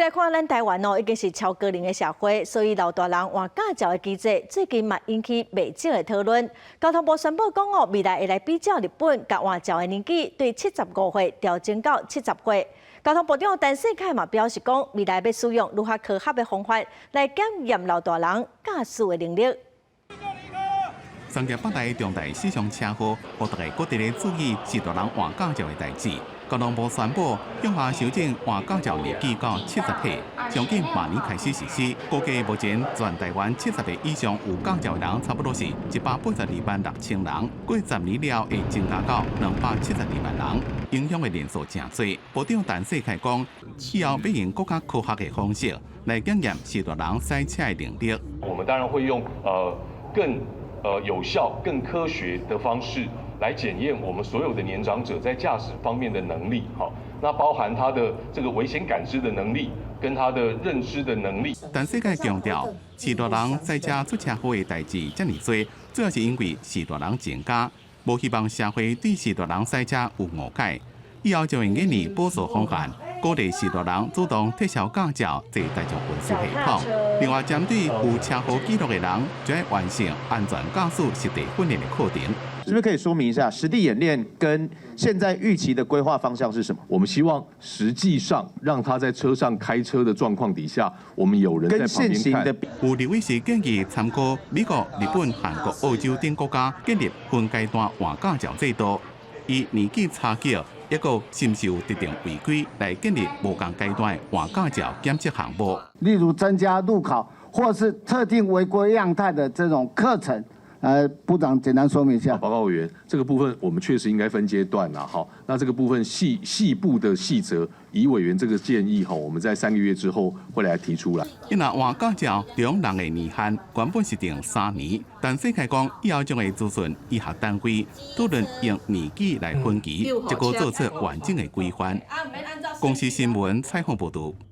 來看咱台灣哦，已經是超高齡的社會，所以老大人換駕照的機制最近嘛引起袂少的討論。交通部宣布講哦，未來會來比照日本，共換照的年紀對75歲調整到70歲。交通部長陳世凱嘛表示講，未來欲使用愈較科學的方法來檢驗老大人駕駛的能力。上禮拜重大死傷車禍，予大家閣佇咧注意序大人換駕照的代誌。交通部宣布向下修正換駕照年紀到70歲，上緊明年開始實施。估計目前全台灣70歲以上有駕照的人，差不多是18226千人。過10年了後會增加到272萬人，影響的人數誠濟。部長陳世凱講，以後欲用閣較科學的方式來檢驗序大人駛車的能力。我們當然會用更有效、更科學的方式來檢驗我們所有的年長者在駕駛方面的能力，好，那包含他的這個危險感知的能力，跟他的認知的能力。陳世凱強調，序大人駛車出車禍的代誌遮爾濟，主要是因為序大人增加，無希望社會對序大人駛車有誤解。以後就用印尼補助方案，鼓勵序大人主動撤銷駕照，坐大眾運輸系統。另外，針對有車禍記錄的人，就欲完成安全駕駛實地訓練的課程。是不是可以說明一下實地演練跟現在預期的規劃方向是什麼？我們希望實際上讓他在車上開車的狀況底下，我們有人在旁邊看。有立委是建議參考美國、日本、韓國、澳洲等國家建立分階段換駕照制度，以年紀差距，抑閣是毋是有特定違規來建立無仝階段的換駕照檢測項目。例如增加路考，或是特定違規樣態的這種課程。部長簡單說明一下。報告委員，這個部分我們確實應該分階段啦。好，那這個部分細部的細則，以委員這個建議吼，我們在3個月之後會來提出來。伊若換駕照中人的年限原本是定3年，陳世凱講以後將會諮詢醫學單位，討論用年紀來分期，才閣做出完整的規範。公視新聞採訪報導。